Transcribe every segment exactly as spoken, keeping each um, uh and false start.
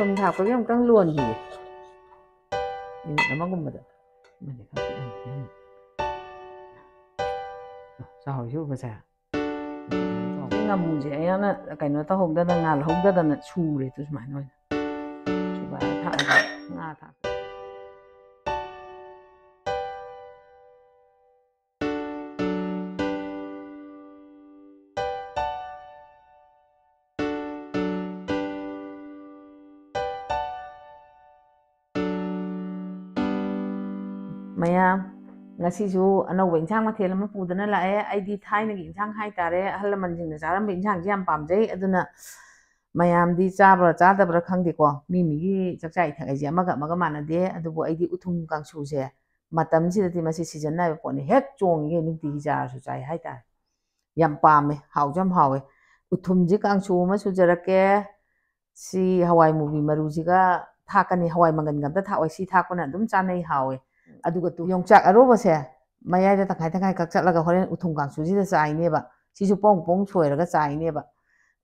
ꯊꯨꯝ ꯊꯥꯛꯄꯒꯤ ꯑꯃꯨꯛꯇꯪ ꯂꯣꯟꯈꯤꯒꯦ꯫ ꯃꯤꯅꯤꯠ ꯑꯃꯒꯨꯝꯕꯗ꯫ ꯑꯃꯗꯤ ꯈꯔ ꯄꯤꯛꯑꯝꯅꯤ꯫ ꯆꯥꯎꯔꯤꯁꯤ ꯎꯕꯁꯦ꯫ ꯉꯥꯃꯨꯁꯦ ꯑꯩꯅ ꯀꯩꯅꯣ ꯇꯧꯍꯧꯗꯗꯅ, ꯉꯥꯜꯍꯧꯗꯗꯅ ꯁꯨꯔꯦ꯫ ꯑꯗꯨ ꯁꯨꯃꯥꯏꯅ ꯑꯣꯏꯅ ꯁꯨꯒꯥꯏꯔ ꯊꯥꯛꯑꯒ ꯉꯥ ꯊꯥꯛꯄ꯫ ꯃꯌꯥꯝ, ꯉꯁꯤꯁꯨ ꯑꯅꯧꯕ ꯏꯟꯁꯥꯡ ꯃꯊꯦꯜ ꯑꯃ ꯄꯨꯗꯅ ꯂꯥꯛꯑꯦ꯫ ꯑꯩꯗꯤ ꯊꯥꯏꯅꯒꯤ ꯏꯟꯁꯥꯡ ꯍꯥꯏꯇꯥꯔꯦ, ꯑꯍꯜ ꯂꯃꯟꯁꯤꯡꯅ ꯆꯥꯔꯝꯕ ꯏꯟꯁꯥꯡꯁꯦ ꯌꯥꯝ ꯄꯥꯝꯖꯩ꯫ ꯑꯗꯨꯅ ꯃꯌꯥꯝꯗꯤ ꯆꯥꯕ꯭ꯔꯥ ꯆꯥꯗꯕ꯭ꯔꯥ ꯈꯪꯗꯦꯀꯣ, ꯃꯤ ꯃꯤꯒꯤ ꯆꯥꯛꯆꯥ ꯏꯊꯛ ꯍꯥꯏꯁꯦ ꯑꯃꯒ ꯑꯃꯒ ꯃꯥꯟꯅꯗꯦ꯫ ꯑꯗꯨꯕꯨ ꯑꯩꯗꯤ ꯎꯊꯨꯝ ꯀꯥꯡꯁꯨꯁꯦ ꯃꯇꯝꯁꯤꯗꯗꯤ ꯃꯁꯤ ꯁꯤꯖꯟ ꯅꯥꯏꯕ ꯄꯣꯠꯅꯤ꯫ ꯍꯦꯛ ꯆꯣꯡꯉꯤꯒꯩ ꯅꯨꯡꯇꯤꯒꯤ ꯆꯥꯔꯁꯨ ꯆꯥꯏ ꯍꯥꯏꯇꯥꯔꯦ꯫ ꯌꯥꯝ ꯄꯥꯝꯃꯦ, ꯍꯥꯎꯁꯨ ꯌꯥꯝ ꯍꯥꯎꯋꯦ꯫ ꯎꯊꯨꯝꯁꯤ ꯀꯥꯡꯁꯨ ꯑꯃ ꯁꯨꯖꯔꯛꯀꯦ꯫ ꯁꯤ ꯍꯋꯥꯏ ꯃꯨꯕꯤ ꯃꯔꯨꯁꯤꯒ ꯊꯥꯛꯀꯅꯤ꯫ ꯍꯋꯥꯏ ꯃꯪꯒꯟꯒ ꯑꯝꯇ ꯊꯥꯛꯑꯣꯏ, ꯁꯤ ꯊꯥꯛꯄꯅ ꯑꯗꯨꯝ ꯆꯥꯅꯩ, ꯍꯥꯎꯋꯦ꯫ ꯑꯗꯨꯒ ꯇꯨ-, ꯌꯣꯡꯆꯥꯛ ꯑꯔꯣꯕꯁꯦ ꯃꯌꯥꯏꯗ ꯇꯪꯈꯥꯏ ꯇꯪꯈꯥꯏ ꯀꯛ ꯆꯠꯂꯒ ꯍꯣꯔꯦꯟ ꯎꯊꯨꯝ ꯀꯥꯡꯁꯨꯁꯤꯗ ꯆꯥꯏꯅꯦꯕ꯫ ꯁꯤꯁꯨ ꯄꯣꯡ ꯄꯣꯡ ꯁꯣꯏꯔꯒ ꯆꯥꯏꯅꯦꯕ꯫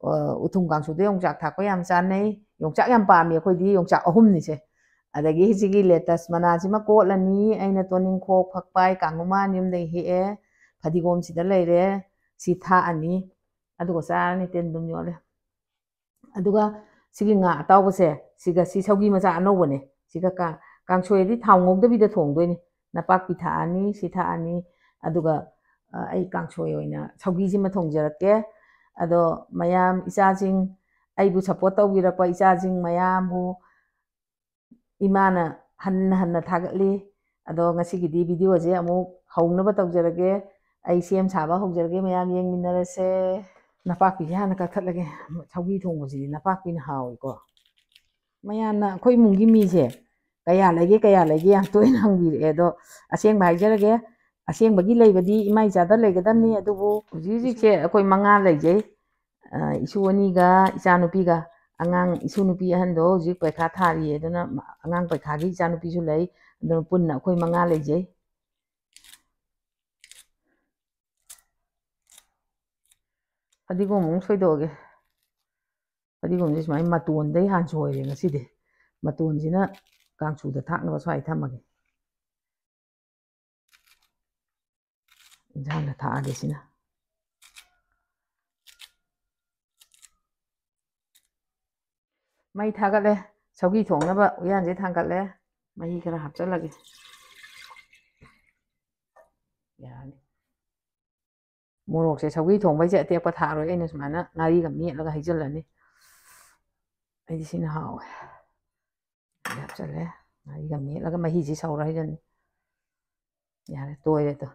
ꯑ, ꯎꯊꯨꯝ ꯀꯥꯡꯁꯨꯗ ꯌꯣꯡꯆꯥꯛ ꯊꯥꯛꯄ ꯌꯥꯝ ꯆꯥꯅꯩ꯫ ꯌꯣꯡꯆꯥꯛ ꯌꯥꯝ ꯄꯥꯝꯃꯤ ꯑꯩꯈꯣꯏꯗꯤ, ꯌꯣꯡꯆꯥꯛ ꯑꯍꯨꯝꯅꯤꯁꯦ꯫ ꯑꯗꯒꯤ ꯁꯤꯒꯤ ꯂꯦꯇꯁ ꯃꯅꯥꯁꯤꯃ ꯀꯣꯠꯂꯅꯤ꯫ ꯑꯩꯅ ꯇꯣꯅꯤꯡꯈꯣꯛ, ꯐꯛꯄꯥꯏ, ꯀꯥꯡꯉꯨꯃꯥꯟ ꯌꯨꯝꯗꯒꯤ ꯍꯦꯛꯑꯦ꯫ ꯐꯗꯤꯒꯣꯝꯁꯤꯗ ꯂꯩꯔꯦ꯫ ꯁꯤ ꯊꯥꯛꯑꯅꯤ꯫ ꯑꯗꯨꯒ ꯆꯥꯔꯅꯤ꯫ ꯇꯤꯟ ꯑꯗꯨꯝ ꯌꯣꯠꯂꯦ꯫ ꯑꯗꯨꯒ ꯁꯤꯒꯤ ꯉꯥ ꯑꯇꯥꯎꯕꯁꯦ, ꯁꯤꯒ ꯁꯤ ꯁꯧꯒꯤ ꯃꯆꯥ ꯑꯅꯧꯕꯅꯦ꯫ ꯁꯤꯒ ꯀꯥ-, ꯀꯥꯡꯁꯣꯏꯗꯤ ꯊꯥꯎ ꯉꯧꯗꯕꯤꯗ ꯊꯣꯡꯗꯣꯏꯅꯤ꯫ ꯅꯄꯥꯛꯄꯤ ꯊꯥꯛꯑꯅꯤ, ꯁꯤ ꯊꯥꯛꯑꯅꯤ꯫ ꯑꯗꯨꯒ, ꯑ, ꯑꯩ ꯀꯥꯡꯁꯣꯏ ꯑꯣꯏꯅ ꯁꯧꯒꯤꯁꯤꯃ ꯊꯣꯡꯖꯔꯛꯀꯦ꯫ ꯑꯗꯣ ꯃꯌꯥꯝ, ꯏꯆꯥꯁꯤꯡ, ꯑꯩꯕꯨ ꯁꯞꯄꯣꯔꯠ ꯇꯧꯕꯤꯔꯛꯄ ꯏꯆꯥꯁꯤꯡ ꯃꯌꯥꯝꯕꯨ ꯏꯃꯥꯅ ꯍꯟꯅ ꯍꯟꯅ ꯊꯥꯒꯠꯂꯤ꯫ ꯑꯗꯣ ꯉꯁꯤꯒꯤꯗꯤ ꯚꯤꯗꯤꯑꯣꯁꯦ ꯑꯃꯨꯛ ꯍꯧꯅꯕ ꯇꯧꯖꯔꯒꯦ꯫ ꯑꯩ ꯁꯦꯝ ꯁꯥꯕ ꯍꯧꯖꯔꯒꯦ, ꯃꯌꯥꯝ ꯌꯦꯡꯃꯤꯟꯅꯔꯁꯦ꯫ ꯅꯄꯥꯛꯄꯤꯁꯦ ꯍꯥꯟꯅ ꯀꯛꯊꯠꯂꯒꯦ꯫ ꯁꯧꯒ꯭ꯔꯤ ꯊꯣꯡꯕꯁꯤꯗꯤ ꯅꯄꯥꯛꯄꯤꯅ ꯍꯥꯎꯏꯀꯣ꯫ ꯃꯌꯥꯝꯅ ꯑꯩꯈꯣꯏ ꯏꯃꯨꯡꯒꯤ ꯃꯤꯁꯦ ꯀꯌꯥ ꯂꯩꯒꯦ, ꯀꯌꯥ ꯂꯩꯒꯦ ꯌꯥꯝ ꯇꯣꯏꯅ ꯍꯪꯕꯤꯔꯛꯑꯦ꯫ ꯑꯗꯣ ꯑꯁꯦꯡꯕ ꯍꯥꯏꯖꯔꯒꯦ, ꯑꯁꯦꯡꯕꯒꯤ ꯂꯩꯕꯗꯤ ꯏꯃꯥ ꯏꯆꯥꯗ ꯂꯩꯒꯗꯕꯅꯤ꯫ ꯑꯗꯨꯕꯨ ꯍꯧꯖꯤꯛ ꯍꯧꯖꯤꯛꯁꯦ ꯑꯩꯈꯣꯏ ꯃꯉꯥ ꯂꯩꯖꯩ꯫ ꯑ, ꯏꯁꯨ ꯑꯅꯤꯒ ꯏꯆꯥꯅꯨꯄꯤꯒ꯫ ꯑꯉꯥꯡ ꯏꯁꯨ ꯅꯨꯄꯤ ꯑꯍꯟꯗꯣ ꯍꯧꯖꯤꯛ ꯄꯩꯈꯥ ꯊꯥꯔꯤꯌꯦ, ꯑꯗꯨꯅ ꯑꯉꯥꯡ ꯄꯩꯈꯥꯒꯤ ꯏꯆꯥꯅꯨꯄꯤꯁꯨ ꯂꯩ꯫ ꯑꯗꯨꯅ ꯄꯨꯟꯅ ꯑꯩꯈꯣꯏ ꯃꯉꯥ ꯂꯩꯖꯩ꯫ ꯐꯗꯤꯒꯣꯝ ꯑꯃꯨꯛ ꯁꯣꯏꯗꯣꯛꯑꯒꯦ꯫ ꯐꯗꯤꯒꯣꯝꯁꯦ ꯁꯨꯃꯥꯏꯅ ꯃꯇꯣꯟꯗꯩ ꯍꯥꯟꯅ ꯁꯣꯏꯔꯦ ꯉꯁꯤꯗꯤ꯫ ꯃꯇꯣꯟꯁꯤꯅ ꯀꯥꯡꯁꯨꯗ ꯊꯥꯛꯅꯕ ꯁ꯭ꯋꯥꯏ ꯊꯝꯃꯒꯦ꯫ ꯏꯟꯁꯥꯡꯗ ꯊꯥꯛꯑꯒꯦ ꯁꯤꯅ꯫ ꯃꯩ ꯊꯥꯒꯠꯂꯦ꯫ ꯁꯧꯒꯤ ꯊꯣꯡꯅꯕ ꯎꯌꯥꯟꯁꯦ ꯊꯥꯡꯒꯠꯂꯦ꯫ ꯃꯍꯤ ꯈꯔ ꯍꯥꯞꯆꯜꯂꯒꯦ꯫ ꯌꯥꯔꯅꯤ꯫ ꯃꯣꯔꯣꯛꯁꯦ ꯁꯧꯒ꯭ꯔꯤ ꯊꯣꯡꯕꯩꯁꯦ ꯑꯇꯦꯛꯄ ꯊꯥꯛꯑꯔꯣꯏ꯫ ꯑꯩꯅ ꯁꯨꯃꯥꯏꯅ ꯉꯥꯔꯤꯒ ꯃꯦꯠꯂꯒ ꯍꯩꯖꯤꯜꯂꯅꯤ꯫ ꯑꯩꯗꯤ ꯁꯤꯅ ꯍꯥꯎꯋꯦ꯫ ꯍꯥꯞꯆꯜꯂꯦ꯫ ꯉꯥꯔꯤꯒ ꯃꯦꯠꯂꯒ ꯃꯍꯤꯁꯤ ꯁꯧꯔ ꯍꯩꯖꯤꯜꯂꯅꯤ꯫ ꯌꯥꯔꯦ, ꯇꯣꯏꯔꯦ ꯑꯗꯣ꯫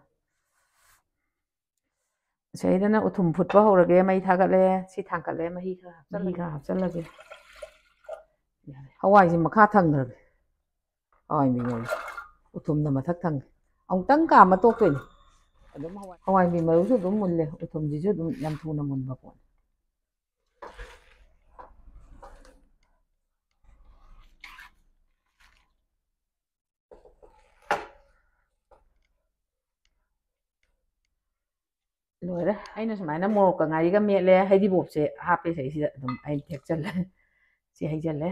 ꯁꯤꯗꯅ ꯎꯊꯨꯝ ꯐꯨꯠꯄ ꯍꯧꯔꯒꯦ꯫ ꯃꯩ ꯊꯥꯒꯠꯂꯦ꯫ ꯁꯤ ꯊꯥꯡꯒꯠꯂꯦ꯫ ꯃꯍꯤ ꯈꯔ ꯍꯥꯞꯆꯜꯂꯒꯦ꯫ ꯃꯍꯤ ꯈꯔ ꯍꯥꯞꯆꯜꯂꯒꯦ꯫ ꯌꯥꯔꯦ꯫ ꯍꯋꯥꯏꯁꯦ ꯃꯈꯥ ꯊꯪꯈ꯭ꯔꯒꯦ꯫ ꯍꯋꯥꯏ ꯃꯔꯨ꯫ ꯎꯊꯨꯝꯅ ꯃꯊꯛ ꯊꯪꯉꯦ꯫ ꯑꯃꯨꯛꯇꯪ ꯀꯥꯝꯃ ꯇꯣꯛꯇꯣꯏꯅꯦ꯫ ꯑꯗꯨꯝ ꯍꯋꯥꯏ, ꯍꯋꯥꯏ ꯃꯔꯨꯁꯨ ꯑꯗꯨꯝ ꯃꯨꯜꯂꯦ꯫ ꯎꯊꯨꯝꯁꯤꯁꯨ ꯑꯗꯨꯝ ꯌꯥꯝ ꯊꯨꯅ ꯃꯨꯟꯕ ꯄꯣꯠꯅꯤ꯫ ꯂꯣꯏꯔꯦ꯫ ꯑꯩꯅ ꯁꯨꯃꯥꯏꯅ ꯃꯣꯔꯣꯛꯀ ꯉꯥꯔꯤꯒ ꯃꯦꯠꯂꯦ꯫ ꯍꯩꯔꯤꯕꯣꯞꯁꯦ ꯍꯥꯞꯄꯦ ꯁꯤꯗꯩꯁꯤꯗ ꯑꯗꯨꯝ ꯑꯩꯅ ꯊꯦꯛꯆꯜꯂꯦ꯫ ꯁꯤ ꯍꯩꯖꯜꯂꯦ꯫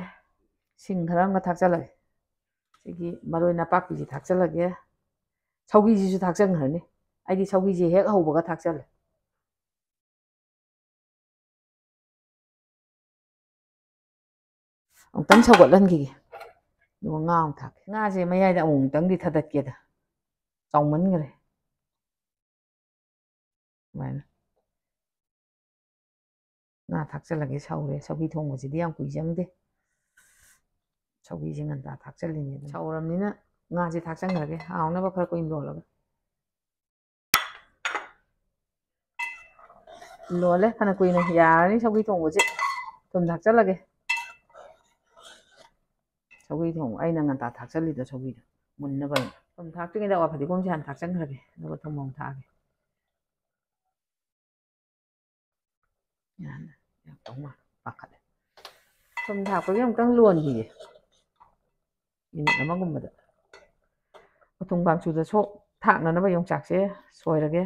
ꯁꯤꯡ ꯈꯔ ꯑꯃꯒ ꯊꯥꯛꯆꯜꯂꯒꯦ꯫ ꯁꯤꯒꯤ ꯃꯔꯣꯏ ꯅꯄꯥꯛꯄꯤꯁꯤ ꯊꯥꯛꯆꯜꯂꯒꯦ꯫ ꯁꯧꯒꯤꯁꯤꯁꯨ ꯊꯥꯛꯆꯟꯈ꯭ꯔꯅꯤ꯫ ꯑꯩꯗꯤ ꯁꯧꯒꯤꯁꯤ ꯍꯦꯛ ꯍꯧꯕꯒ ꯊꯥꯛꯆꯜꯂꯦ꯫ ꯑꯃꯨꯛꯇꯪ ꯁꯧꯒꯠꯍꯟꯈꯤꯒꯦ꯫ ꯑꯗꯨꯒ ꯉꯥ ꯑꯃꯨꯛ ꯊꯥꯛꯀꯦ꯫ ꯉꯥꯁꯦ ꯃꯌꯥꯏꯗ ꯑꯃꯨꯛꯇꯪꯗꯤ ꯊꯥꯗꯠꯀꯦꯗ꯫ ꯆꯥꯎꯃꯟꯈ꯭ꯔꯦ꯫ ꯁꯨꯃꯥꯏꯅ꯫ ꯉꯥ ꯊꯥꯛꯆꯜꯂꯒꯦ꯫ ꯁꯧꯔꯦ꯫ ꯁꯧꯒ꯭ꯔꯤ ꯊꯣꯡꯕꯁꯤꯗꯤ ꯌꯥꯝ ꯀꯨꯏ ꯆꯪꯗꯦ꯫ ꯁꯧꯒ꯭ꯔꯤꯁꯦ ꯉꯟꯇꯥ ꯊꯥꯛꯆꯜꯂꯤꯅꯦ꯫ ꯑꯗꯨꯝ ꯁꯧꯔꯕꯅꯤꯅ ꯉꯥꯁꯦ ꯊꯥꯛꯆꯟꯈ꯭ꯔꯒꯦ꯫ ꯍꯥꯎꯅꯕ ꯈꯔ ꯀꯨꯏꯅ ꯂꯣꯜꯂꯒ꯫ ꯂꯣꯜꯂꯦ꯫ ꯐꯅ ꯀꯨꯏꯅ ꯌꯥꯔꯅꯤ ꯁꯧꯒ꯭ꯔꯤ ꯊꯣꯡꯕꯁꯦ꯫ ꯊꯨꯝ ꯊꯥꯛꯆꯜꯂꯒꯦ꯫ ꯁꯧꯒ꯭ꯔꯤ ꯊꯣꯡꯕ ꯑꯩꯅ ꯉꯟꯇꯥ ꯊꯥꯛꯆꯜꯂꯤꯗꯣ ꯁꯧꯒ꯭ꯔꯤꯗꯣ ꯃꯨꯟꯅꯕ ꯍꯥꯏꯅ꯫ ꯊꯨꯝ ꯊꯥꯛꯇ꯭ꯔꯤꯉꯩꯗ ꯑꯋꯥ ꯐꯗꯤꯒꯣꯝꯁꯦ ꯍꯥꯟꯅ ꯊꯥꯛꯆꯟꯈ꯭ꯔꯒꯦ꯫ ꯑꯗꯨꯒ ꯊꯨꯝ ꯑꯃꯨꯛ ꯊꯥꯛꯑꯒꯦ꯫ ꯌꯥꯝ ꯌꯥꯝ ꯇꯧ ꯃꯥꯜꯂꯦ꯫ ꯄꯥꯈꯠꯂꯦ꯫ ꯊꯨꯝ ꯊꯥꯛꯄꯒꯤ ꯑꯃꯨꯛꯇꯪ ꯂꯣꯟꯈꯤꯒꯦ꯫ ꯃꯤꯅꯤꯠ ꯑꯃꯒꯨꯝꯕꯗ꯫ ꯎꯊꯨꯝ ꯀꯥꯡꯁꯨꯗ ꯁꯣꯛ ꯊꯥꯛꯅꯅꯕ ꯌꯣꯡꯆꯥꯛꯁꯦ ꯁꯣꯏꯔꯒꯦ꯫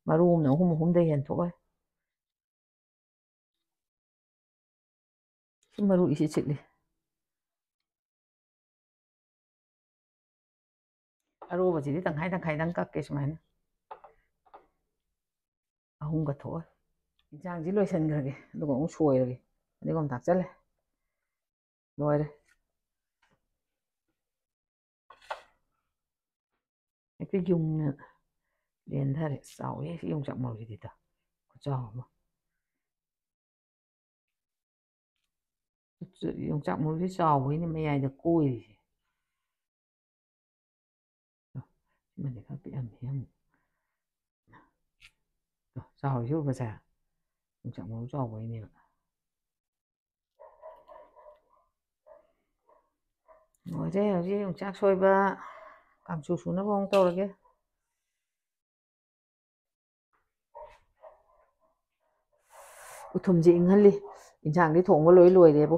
ꯃꯔꯨ ꯑꯃꯅ ꯑꯍꯨꯝ ꯑꯍꯨꯝꯗꯩ ꯍꯦꯟ ꯊꯣꯛꯑꯣꯏ꯫ ꯃꯔꯨ ꯏꯁꯤꯠ ꯁꯤꯠꯂꯤ꯫ ꯑꯔꯣꯕꯁꯤꯗꯤ ꯇꯪꯈꯥꯏ ꯇꯪꯈꯥꯏꯗꯪ ꯀꯛꯀꯦ ꯁꯨꯃꯥꯏꯅ꯫ ꯑꯍꯨꯝꯒ ꯊꯣꯛꯑꯣ꯫ ꯏꯟꯁꯥꯡꯁꯤ ꯂꯣꯏꯁꯤꯟꯈ꯭ꯔꯒꯦ, ꯑꯗꯨꯒ ꯑꯃꯨꯛ ꯁꯣꯏꯔꯒꯦ꯫ ꯐꯗꯤꯒꯣꯝ ꯊꯥꯛꯆꯜꯂꯦ꯫ ꯂꯣꯏꯔꯦ꯫ ꯍꯦꯛꯇ ꯌꯨꯡꯅ ꯂꯦꯟꯊꯔꯦ꯫ ꯆꯥꯎꯋꯦ ꯁꯤ ꯌꯣꯡꯆꯥꯛ ꯃꯔꯨꯁꯤꯗꯤ ꯇ-, ꯈꯨꯆꯥꯎ ꯑꯃ꯫ ꯌꯣꯡꯆꯥꯛ ꯃꯔꯨꯁꯤ ꯆꯥꯎꯕꯩꯅꯦ ꯃꯌꯥꯏꯗ ꯀꯣꯏꯔꯤꯁꯦ꯫ ꯇꯣ, ꯁꯤꯃꯗꯤ ꯈꯔ ꯄꯤꯛꯑꯝꯃꯦ ꯑꯃꯨꯛ꯫ ꯇꯣ, ꯆꯥꯎꯔꯤꯁꯤ ꯎꯕꯁꯦ? ꯌꯣꯡꯆꯥꯛ ꯃꯔꯨ ꯆꯥꯎꯕꯩꯅꯦꯕ꯫ ꯂꯣꯏꯔꯦ, ꯍꯧꯖꯤꯛ ꯌꯣꯡꯆꯥꯛ ꯁꯣꯏꯕ꯫ ꯀꯥꯡꯁꯨ ꯁꯨꯅꯕ ꯑꯃꯨꯛ ꯇꯧꯔꯒꯦ꯫ ꯎꯊꯨꯝꯁꯦ ꯏꯪꯍꯜꯂꯤ꯫ ꯏꯟꯁꯥꯡꯗꯤ ꯊꯣꯡꯕ ꯂꯣꯏ ꯂꯣꯏꯔꯦꯕꯨ꯫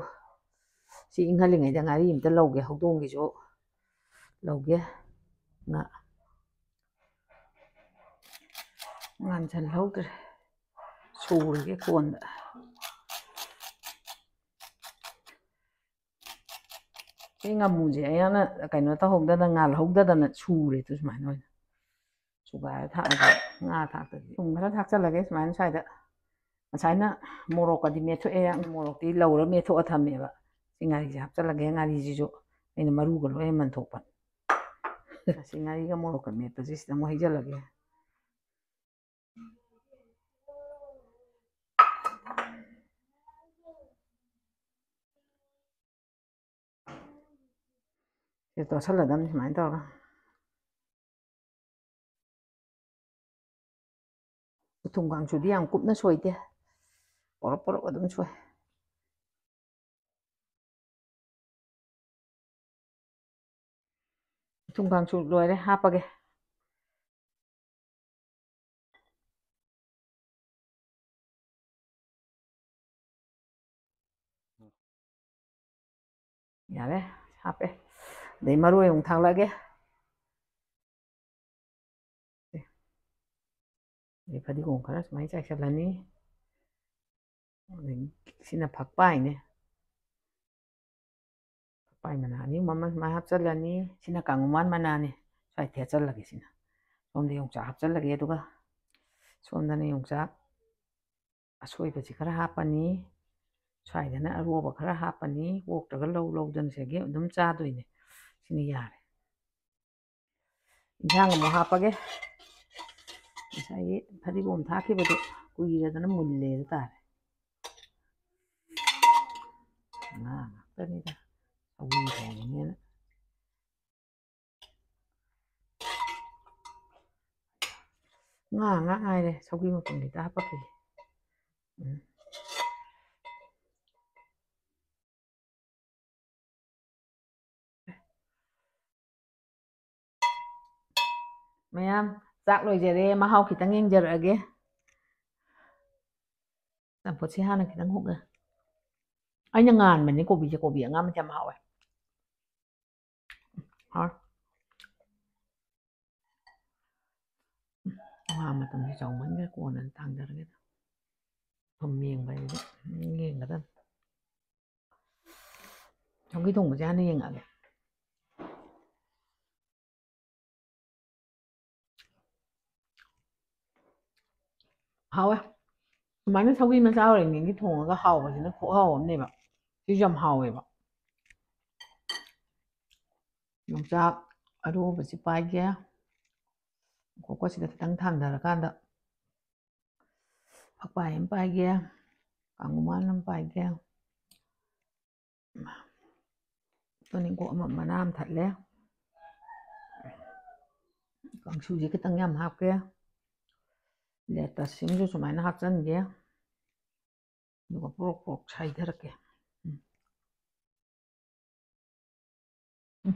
ꯁꯤ ꯏꯪꯍꯜꯂꯤꯉꯩꯗ ꯉꯥꯔꯤ ꯑꯝꯇ ꯂꯧꯒꯦ, ꯍꯧꯗꯣꯡꯒꯤꯁꯨ ꯂꯧꯒꯦ꯫ ꯉꯥ ꯉꯥꯟꯁꯜꯍꯧꯗ꯭ꯔꯦ꯫ ꯁꯨꯔꯒꯦ ꯀꯣꯟꯗ꯫ ꯁꯤ ꯉꯥꯃꯨꯁꯦ ꯑꯩꯅ ꯀꯩꯅꯣ ꯇꯧꯍꯧꯗꯗꯅ, ꯉꯥꯜꯍꯧꯗꯗꯅ ꯁꯨꯔꯦ꯫ ꯑꯗꯨ ꯁꯨꯃꯥꯏꯅ ꯑꯣꯏꯅ ꯁꯨꯒꯥꯏꯔ ꯊꯥꯛꯑꯒ, ꯉꯥ ꯊꯥꯛꯇꯗꯤ ꯊꯨꯝ ꯈꯔ ꯊꯥꯛꯆꯜꯂꯒꯦ ꯁꯨꯃꯥꯏꯅ ꯁ꯭ꯋꯥꯏꯗ꯫ ꯉꯁꯥꯏꯅ ꯃꯣꯔꯣꯛꯀꯗꯤ ꯃꯦꯠꯊꯣꯛꯑꯦ, ꯃꯣꯔꯣꯛꯇꯤ ꯂꯧꯔ ꯃꯦꯠꯊꯣꯛꯑ ꯊꯝꯃꯦꯕ꯫ ꯁꯤ ꯉꯥꯔꯤꯁꯦ ꯍꯥꯞꯆꯜꯂꯒꯦ, ꯉꯥꯔꯤꯁꯤꯁꯨ ꯑꯩꯅ ꯃꯔꯨꯒ ꯂꯣꯏ ꯃꯟꯊꯣꯛꯄ꯫ ꯁꯤ ꯉꯥꯔꯤꯒ ꯃꯣꯔꯣꯛꯀ ꯃꯦꯠꯄꯁꯤꯗ ꯑꯃꯨꯛ ꯍꯩꯖꯜꯂꯒꯦ꯫ ꯁꯤ ꯇꯣꯠꯁꯜꯂꯗꯕꯅꯤ ꯁꯨꯃꯥꯏꯅ ꯇꯧꯔꯒ꯫ ꯎꯊꯨꯝ ꯀꯥꯡꯁꯨꯗꯤ ꯌꯥꯝ ꯀꯨꯞꯅ ꯁꯣꯏꯗꯦ, ꯄꯣꯔꯞ ꯄꯣꯔꯞ ꯑꯗꯨꯝ ꯁꯣꯏ꯫ ꯎꯊꯨꯝ ꯀꯥꯡꯁꯨ ꯂꯣꯏꯔꯦ, ꯍꯥꯞꯄꯒꯦ꯫ ꯌꯥꯔꯦ, ꯍꯥꯞꯄꯦ꯫ ꯑꯗꯩ ꯃꯔꯣꯏ ꯑꯃꯨꯛ ꯊꯥꯛꯂꯛꯑꯒꯦ꯫ ꯑꯗꯩ ꯐꯗꯤꯒꯣꯝ ꯈꯔ ꯁꯨꯃꯥꯏꯅ ꯆꯥꯏꯁꯤꯜꯂꯅꯤ꯫ ꯑꯗꯒꯤ ꯁꯤꯅ ꯐꯛꯄꯥꯏꯅꯦ꯫ ꯄꯥꯏ ꯃꯅꯥ ꯑꯅꯤ ꯑꯍꯨꯝ ꯑꯃ ꯁꯨꯃꯥꯏꯅ ꯍꯥꯞꯆꯤꯜꯂꯅꯤ꯫ ꯁꯤꯅ ꯀꯥꯡꯉꯨꯃꯥꯟ ꯃꯅꯥꯅꯤ꯫ ꯁ꯭ꯋꯥꯏ ꯊꯦꯠꯆꯜꯂꯒꯦ꯫ ꯁꯤꯅ ꯁꯣꯝꯗ ꯌꯣꯡꯆꯥꯛ ꯍꯥꯞꯆꯜꯂꯒꯦ꯫ ꯑꯗꯨꯒ ꯁꯣꯝꯗꯅ ꯌꯣꯡꯆꯥꯛ ꯑꯁꯣꯏꯕꯁꯤ ꯈꯔ ꯍꯥꯞꯄꯅꯤ꯫ ꯁ꯭ꯋꯥꯏꯗꯅ ꯑꯔꯣꯕ ꯈꯔ ꯍꯥꯞꯄꯅꯤ꯫ ꯑꯣꯛꯇ꯭ꯔꯒ ꯂꯧ ꯂꯧꯗꯅ ꯁꯤꯗꯒꯤ ꯑꯗꯨꯝ ꯆꯥꯗꯣꯏꯅꯦ꯫ ꯁꯤꯅ ꯌꯥꯔꯦ꯫ ꯏꯟꯁꯥꯡ ꯑꯃꯨꯛ ꯍꯥꯞꯄꯒꯦ꯫ ꯉꯁꯥꯏꯒꯤ ꯐꯗꯤꯒꯣꯝ ꯊꯥꯛꯈꯤꯕꯗꯣ ꯀꯨꯏꯔꯗꯅ ꯃꯨꯜꯂꯦ ꯍꯥꯏꯕ ꯇꯥꯔꯦ꯫ ꯉꯥ ꯉꯥꯛꯇꯅꯤꯗ꯫ ꯁꯧꯒ꯭ꯔꯤ ꯊꯣꯡꯕꯅꯤꯅ꯫ ꯉꯥ ꯉꯥꯛ ꯉꯥꯏꯔꯦ꯫ ꯁꯧꯒ꯭ꯔꯤ ꯃꯄꯪ ꯈꯤꯇ ꯍꯥꯞꯄꯛꯈꯤꯒꯦ꯫ ꯎꯝ꯫ ꯃꯌꯥꯝ, ꯆꯥꯛ ꯂꯣꯏꯖꯔꯦ꯫ ꯃꯍꯥꯎ ꯈꯤꯇꯪ ꯌꯦꯡꯖꯔꯛꯑꯒꯦ꯫ ꯆꯝꯐꯨꯠꯁꯦ ꯍꯥꯟꯅ ꯈꯤꯇꯪ ꯍꯨꯞꯂꯦ꯫ ꯑꯩꯅ ꯉꯥꯟꯕꯅꯦ ꯀꯣꯕꯤꯁꯦ꯫ ꯀꯣꯕꯤ ꯑꯉꯥꯟꯕꯁꯦ ꯌꯥꯝ ꯍꯥꯎꯋꯦ꯫ ꯍꯥꯎꯋꯦ꯫ ꯉꯥ ꯃꯇꯝꯁꯦ ꯆꯥꯎꯃꯟꯈ꯭ꯔꯦ꯫ ꯀꯣꯟꯅ ꯊꯥꯡꯗꯔꯒꯦ꯫ ꯊꯨꯝ ꯌꯦꯡꯕ ꯍꯥꯏꯁꯦ ꯌꯦꯡꯒꯗꯕꯅꯤ꯫ ꯁꯧꯒ꯭ꯔꯤ ꯊꯣꯡꯕꯁꯦ ꯍꯥꯟꯅ ꯌꯦꯡꯉꯛꯑꯒꯦ꯫ ꯍꯥꯎꯋꯦ꯫ ꯁꯨꯃꯥꯏꯅ ꯁꯧꯒ꯭ꯔꯤ ꯃꯆꯥ ꯑꯣꯏꯔꯤꯉꯩꯒꯤ ꯊꯣꯡꯉꯒ ꯍꯥꯎꯕꯁꯤꯅ ꯈꯨꯍꯥꯎ ꯑꯃꯅꯦꯕ꯫ ꯁꯤꯁꯨ ꯌꯥꯝ ꯍꯥꯎꯋꯦꯕ꯫ ꯌꯣꯡꯆꯥꯛ ꯑꯔꯣꯕꯁꯤ ꯄꯥꯏꯒꯦ꯫ ꯉꯥꯏꯈꯣꯀꯣ, ꯁꯤꯗ ꯈꯤꯇꯪ ꯊꯥꯡꯊꯔꯀꯥꯟꯗ ꯐꯛꯄꯥꯏ ꯑꯃ ꯄꯥꯏꯒꯦ, ꯀꯥꯡꯉꯨꯃꯥꯟ ꯑꯃ ꯄꯥꯏꯒꯦ꯫ ꯇꯨꯅꯤꯡꯈꯣꯛ ꯑꯃ, ꯃꯅꯥ ꯑꯃ ꯊꯠꯂꯦ꯫ ꯀꯥꯡꯁꯨꯁꯦ ꯈꯤꯇꯪ ꯌꯥꯝ ꯍꯥꯞꯀꯦ꯫ ꯂꯦꯇꯁꯁꯤꯡꯁꯨ ꯁꯨꯃꯥꯏꯅ ꯍꯥꯞꯆꯤꯟꯒꯦ꯫ ꯑꯗꯨꯒ ꯄ꯭ꯔꯣꯛ ꯄ꯭ꯔꯣꯛ ꯁꯥꯏꯊꯔꯛꯀꯦ꯫ ꯎꯝ꯫ ꯎꯝ꯫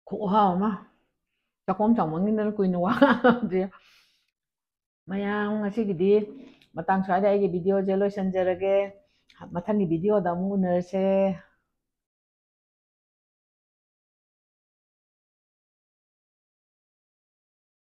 ꯈꯨꯍꯥꯎ ꯑꯃ꯫ ꯆꯥꯛꯈꯣꯝ ꯆꯥꯎꯃꯟꯈꯤꯗꯅ ꯀꯨꯏꯅ ꯋꯥ ꯉꯥꯡꯉꯝꯗ꯭ꯔꯦ꯫ ꯃꯌꯥꯝ, ꯉꯁꯤꯒꯤꯗꯤ ꯃꯇꯥꯡ ꯁ꯭ꯋꯥꯏꯗ ꯑꯩꯒꯤ ꯚꯤꯗꯤꯑꯣꯁꯦ ꯂꯣꯏꯁꯤꯟꯖꯔꯒꯦ꯫ ꯃꯊꯪꯒꯤ ꯚꯤꯗꯤꯑꯣꯗ ꯑꯃꯨꯛ ꯎꯅꯔꯁꯦ꯫